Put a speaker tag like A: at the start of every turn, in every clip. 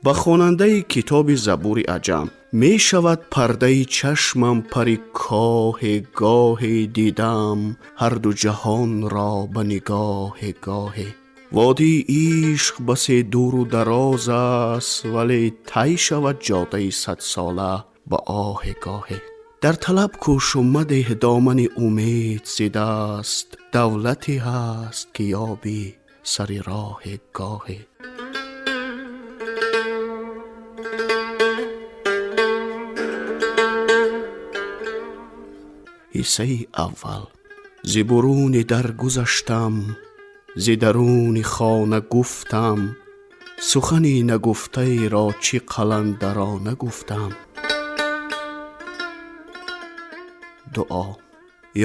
A: Ба хонандаи китоби Забури Аҷам: мешавад пардаи чашмам пари коҳе, гоҳе дидам ҳарду ҷаҳонро ба нигоҳе, гоҳе. Водии ишқ басе дуру дароз аст, вале тай шавад ҷодаи садсола ба оҳе, гоҳе. Дар талаб кӯшу мадеҳ домани умед зи даст, давлате ҳаст ки ёбӣ сари роҳе, гоҳе. Ҳиссаи аввал. Зи буруни дар гузаштам, зи даруни хона гуфтам, сухани нагуфтаеро чӣ қаландарона гуфтам. Дуо.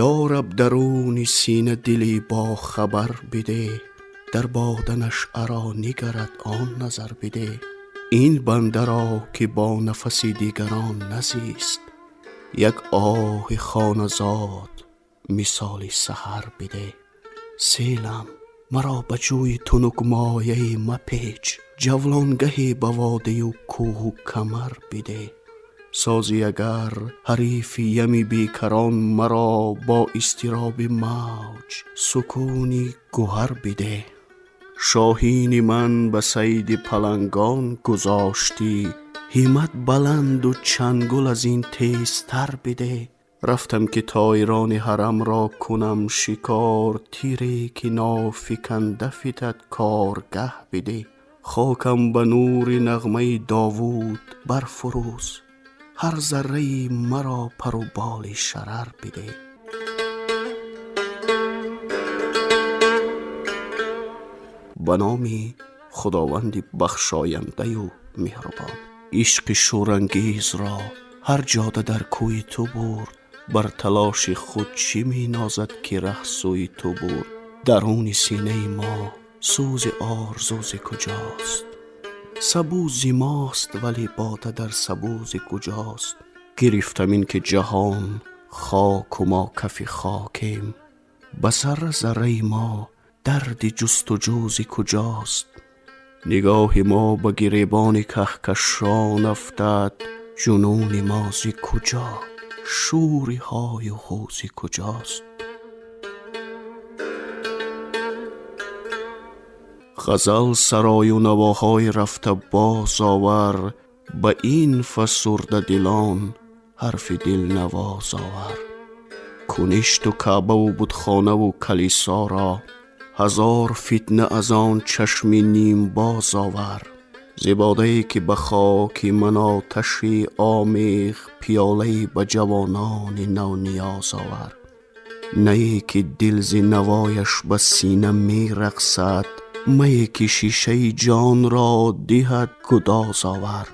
A: Ё Раб, даруни сина дили бохабар бидеҳ, дар боданаш аро нигарад он назар бидеҳ. Ин бандаро ки бо нафаси дигарон назист, як оҳи хоназод мисоли саҳар бидеҳ. Селам маро ба ҷӯи тунукмояи мапеч, ҷавлонгаҳе ба водию кӯҳу камар бидеҳ. Созӣ агар ҳарифи ями бекарон маро, бо изтироби мавҷ сукуни гуҳар бидеҳ. Шоҳини ман ба сайди палангон гузоштӣ, ҳиммат баланду чангул аз ин тезтар бидеҳ. Рафтам ки тоирони ҳарамро кунам шикор, тире ки нофиканда фитад коргаҳ бидеҳ. Хокам ба нури нағмаи Довуд барфурӯз, ҳар зарраи маро пару боли шарар бидеҳ. Ба номи Худованди бахшояндаю меҳрубон. Ишқи шӯрангезро ҳар ҷода дар кӯи ту бурд, бар талоши худ чӣ менозад ки раҳ сӯи ту бурд. Даруни синаи мо сӯзи орзузи куҷост? Сабӯ зи мост, вале бода дар сабӯзи куҷост? Гирифтам ин ки ҷаҳон хоку мо кафи хокем, ба зарра зарраи мо дарди ҷустуҷӯзи куҷост? Нигоҳи мо ба гиребони каҳкашон афтад, ҷунуни мо зи куҷо, шӯри ҳою ҳӯзи куҷост? Ғазал сарою навоҳои рафта боз овар, ба ин фасурдадилон ҳарфи дилнавоз овар. Куништу Каъбаву будхонаву калисоро, ҳазор фитна аз он чашми нимбоз овар. Зибодае ки ба хоки ман оташи омех, пиёлае ба ҷавонони навниёз овар. Нае ки дил зи навояш ба сина мерақсад, мае ки шишаи ҷонро диҳад гудоз овар.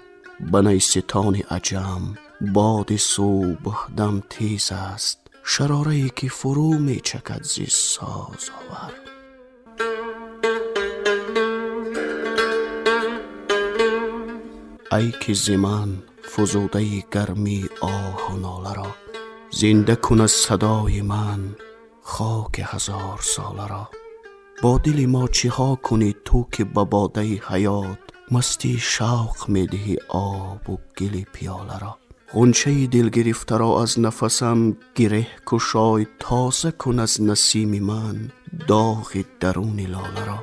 A: Ба найситони аҷам боди субҳдам тез аст, шарорае ки фурӯ мечакад зи соз овар. Ай ки зи ман фузудаи гармии оҳу ноларо, зинда кун аз садои ман хоки ҳазорсоларо. Бо дили мо чиҳо кунӣ ту ки ба бодаи ҳаёт мастии шавқ медиҳӣ обу гили пиёларо? Ғунчаи дилгирифтаро аз нафасам гиреҳ кушой, тоза кун аз насими ман доғи даруни лоларо.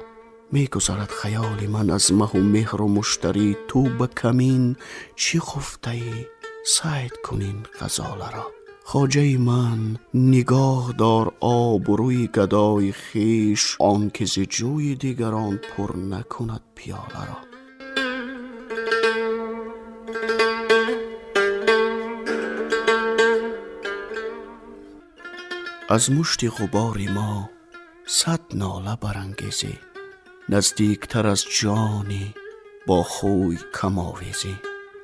A: Мегузарад хаёли ман аз маҳу меҳру муштарӣ, ту ба камин чӣ хуфтаӣ, сайд кун ин ғазоларо. Хоҷаи ман нигоҳ дор обрӯи гадои хеш, он ки зи ҷӯи дигарон пур накунад пиёларо. Аз мушти ғубори мо сад нола барангезӣ, наздиктар аз ҷони бо хӯй камовезӣ.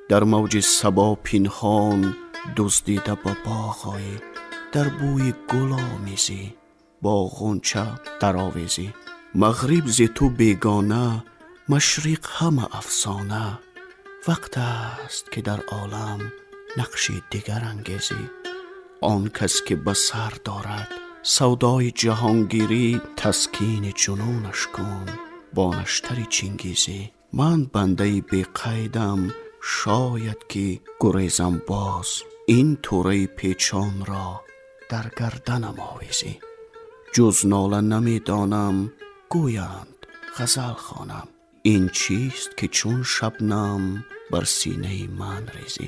A: Дар мавҷи сабо пинҳон дуздида ба боғ оӣ, дар бӯи гул омезӣ, бо ғунча даровезӣ. Мағриб зи ту бегона, машриқ ҳама афсона, вақт аст ки дар олам нақши дигар ангезӣ. Он кас ки ба сар дорад савдои ҷаҳонгирӣ, таскини ҷунунаш кун бо наштари чингизӣ. Ман бандаи беқайдам, шояд ки гурезам боз. Ин тӯраи печонро дар гарданам овезӣ. Ҷуз нола намедонам, гӯянд ғазал хонам. Ин чист ки чун шабнам бар синаи ман резӣ?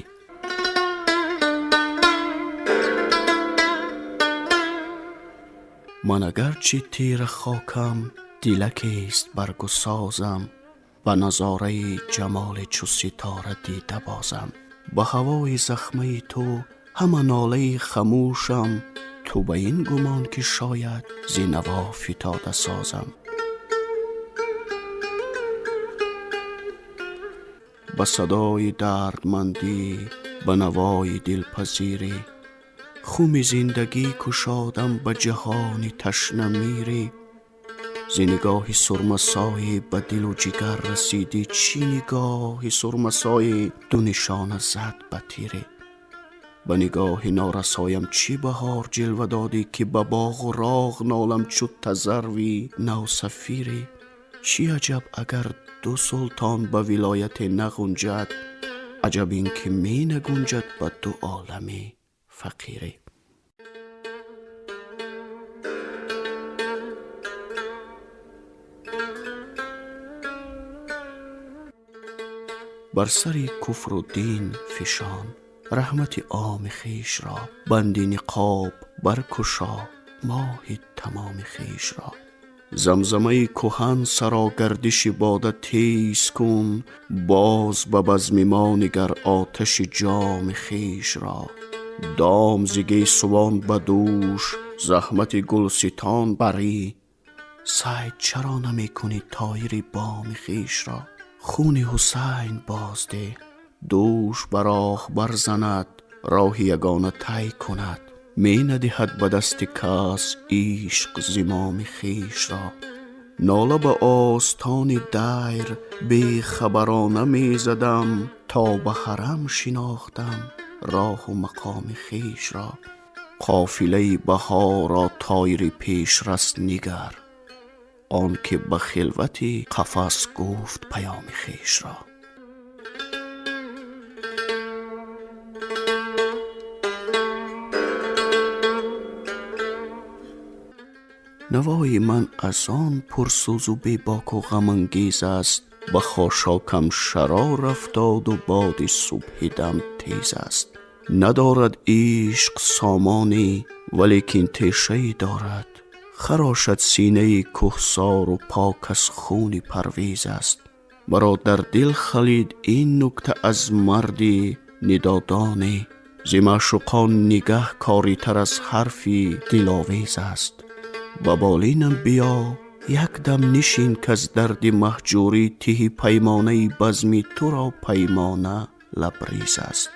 A: Ман агарчи тира хокам, дилакест баргу созам. Ба назораи ҷамоли чу ситора дида бозам. Ба ҳавои захмаи ту ҳама нолаи хамӯшам. Ту ба ин гумон ки шояд зи наво фитода созам. Ба садои дардмандӣ, ба навои дилпазирӣ, хуми зиндагӣ кушодам ба ҷаҳони ташна мирӣ. Зи нигоҳи сурмасоӣ ба дилу ҷигар расидӣ, чӣ нигоҳи сурмасоӣ ду нишона зад ба тирӣ. Ба нигоҳи норасоям чӣ баҳор ҷилва додӣ, ки ба боғу роғ нолам чу тазарви навсафирӣ. Чӣ аҷаб агар ду султон ба вилояте нағунҷад, аҷаб ин ки менагунҷад ба ду олами фақирӣ. Бар сари куфру дин фишон раҳмати оми хешро, банди ниқоб баркушо моҳи тамоми хешро. Замзамаи кӯҳан сарогардиши бода тез кун, боз ба базми мо нигар оташи ҷоми хешро. Дом зи гесувон ба дӯш, заҳмати гулситон барӣ, сайд чаро намекунӣ тоири боми хешро? Хуни Ҳусайн боздеҳ, дӯш ба роҳ барзанад, роҳи ягона тай кунад. Менадиҳад ба дасти кас ишқ зимоми хешро. Нола ба остони дайр бехабарона мезадам, то ба ҳарам шинохтам роҳу мақоми хешро. Қофилаи баҳорро тоири пешрас нигар, он ки ба хилвати қафас гуфт паёми хешро. Навои ман аз он пурсӯзу бебоку ғамангез аст, ба хошокам шарор афтоду боди субҳидам тез аст. Надорад ишқ сомонӣ, валекин тешае дорад. Харошад синаи кӯҳсору пок аз хуни парвиз аст. Маро дар дил халид ин нукта аз марди нидодонӣ. Зи маъшуқон нигаҳ коритар аз ҳарфи диловез аст. Ба болинам биё, як дам нишин, каз дарди маҳҷурӣ тиҳи паймонаи базми туро паймона лабриз аст.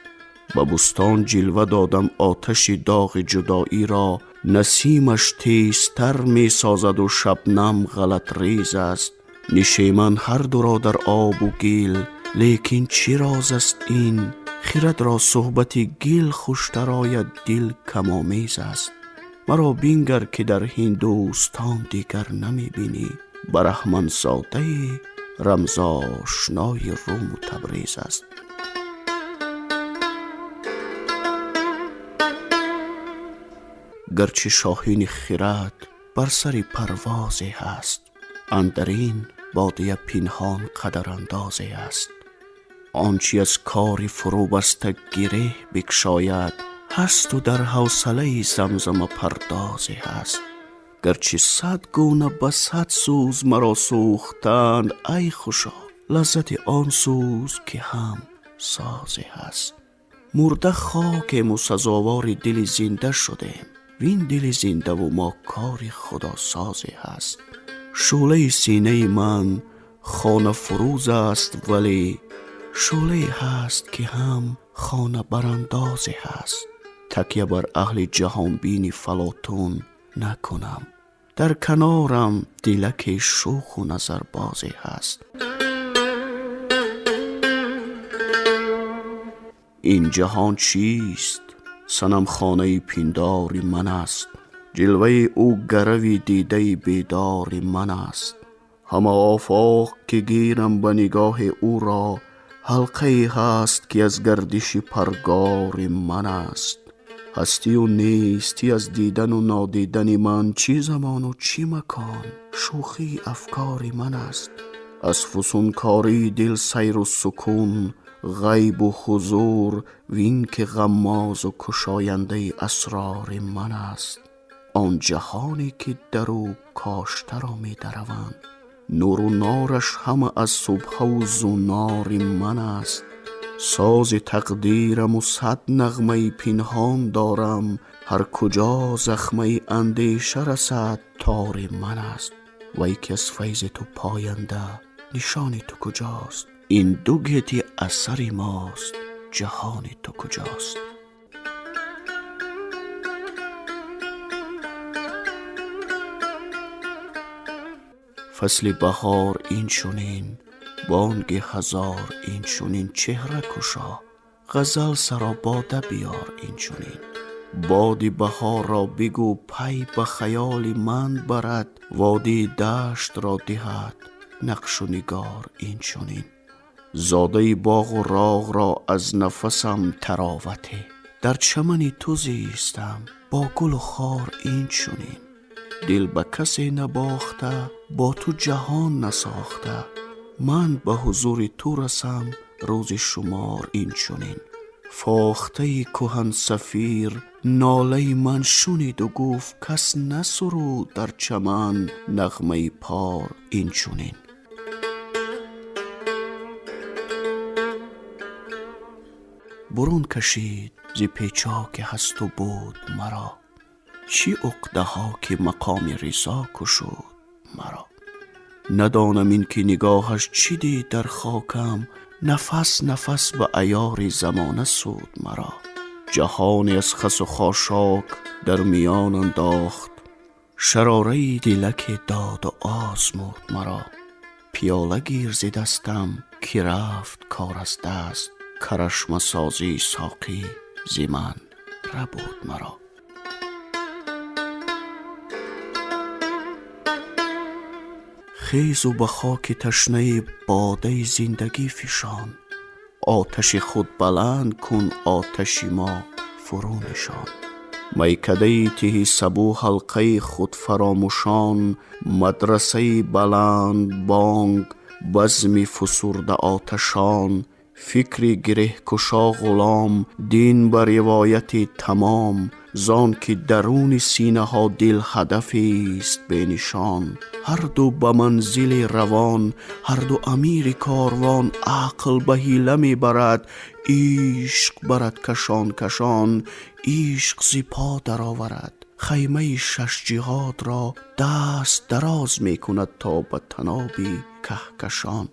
A: Ба бӯстон ҷилва додам оташи доғи ҷудоиро, насимаш тезтар месозаду шабнам ғалатриз аст. Нишеман ҳар дуро дар обу гил, лекин чӣ роз аст ин? Хирадро суҳбати гил хуштар ояд, дил камомез аст. Маро бингар ки дар Ҳиндустон дигар намебинӣ, бараҳманзодаи рамзошнои Руму Табриз аст. Гарчи шоҳини хирад бар сари парвозе ҳаст, андар ин бодия пинҳон қадарандозе аст. Он чи аз кори фурӯбаста гиреҳ бикшояд, ҳасту дар ҳавсалаи замзамапардозе ҳаст. Гарчи сад гуна ба сад сӯз маро сӯхтанд, ай хушо лаззати он сӯз ки ҳам созе ҳаст. Мурда хокему сазовори дили зинда шудем, вин дили зиндаву мо кори худосозе ҳаст. Шӯълаи синаи ман хонафурӯз аст, вале шӯълае ҳаст ки ҳам хонабарандозе ҳаст. Такя бар аҳли ҷаҳонбини фалотун накунам, дар канорам дилаке шӯху назарбозе ҳаст. Ин ҷаҳон чист? Санамхонаи пиндори ман аст. Ҷилваи ӯ гарави дидаи бедори ман аст. Ҳама офоқ ки гирам ба нигоҳи ӯро, ҳалқае ҳаст ки аз гардиши паргори ман аст. Ҳастию нестӣ аз дидану нодидани ман, чӣ замону чӣ макон, шӯхии афкори ман аст. Аз фусункории дил сайру сукун, ғайбу ҳузур, вин ки ғаммозу кушояндаи асрори ман аст. Он ҷаҳоне ки дар ӯ коштаро медараванд, нуру нораш ҳама аз субҳаву зунори ман аст. Сози тақдираму сад нағмаи пинҳон дорам, ҳар куҷо захмаи андеша расад, тори ман аст. Вай ки аз файзи ту поянда, нишони ту куҷост? Ин ду гети асари мост, ҷаҳони ту куҷост? Фасли баҳор ин чунин, бонги ҳазор ин чунин, чеҳра кушо, ғазал саро, бода биёр ин чунин. Боди баҳорро бигӯ пай ба хаёли ман барад, водии даштро диҳад нақшу нигор ин чунин. Зодаи боғу роғро аз нафасам таровате, дар чамани ту зистам бо гулу хор ин чунин. Дил ба касе набохта, бо ту ҷаҳон насохта, ман ба ҳузури ту расам рӯзи шумор ин чунин. Фохтаи кӯҳансафир нолаи ман шуниду гуфт, кас насуруд дар чаман нағмаи пор ин чунин. Бурун кашид зи печоки ҳасту буд маро, чӣ уқдаҳо ки мақоми ризо кушуд маро. Надонам ин ки нигоҳаш чӣ дид дар хокам, нафас нафас ба аёри замона суд маро. Ҷаҳоне аз хасу хошок дар миён андохт, шарораи дилаке доду озмуд маро. Пиёла гир зи дастам ки рафт кор аз даст, карашмасозии соқӣ зи ман рабуд маро. Хезу ба хоки ташнаи бодаи зиндагӣ фишон, оташи худ баланд кун, оташи мо фурӯ нишон. Майкадаи тиҳи сабӯ, ҳалқаи худфаромӯшон, мадрасаи баланд бонг, базми фусурда оташон, фикри гиреҳкушо ғулом, дин ба ривояти тамом, зон ки даруни синаҳо дил ҳадафест бенишон. Ҳарду ба манзили равон, ҳарду амири корвон, ақл ба ҳила мебарад, ишқ барад кашон кашон, ишқ зи по дароварад хаймаи шашҷиҳодро, даст дароз мекунад то ба таноби каҳкашон.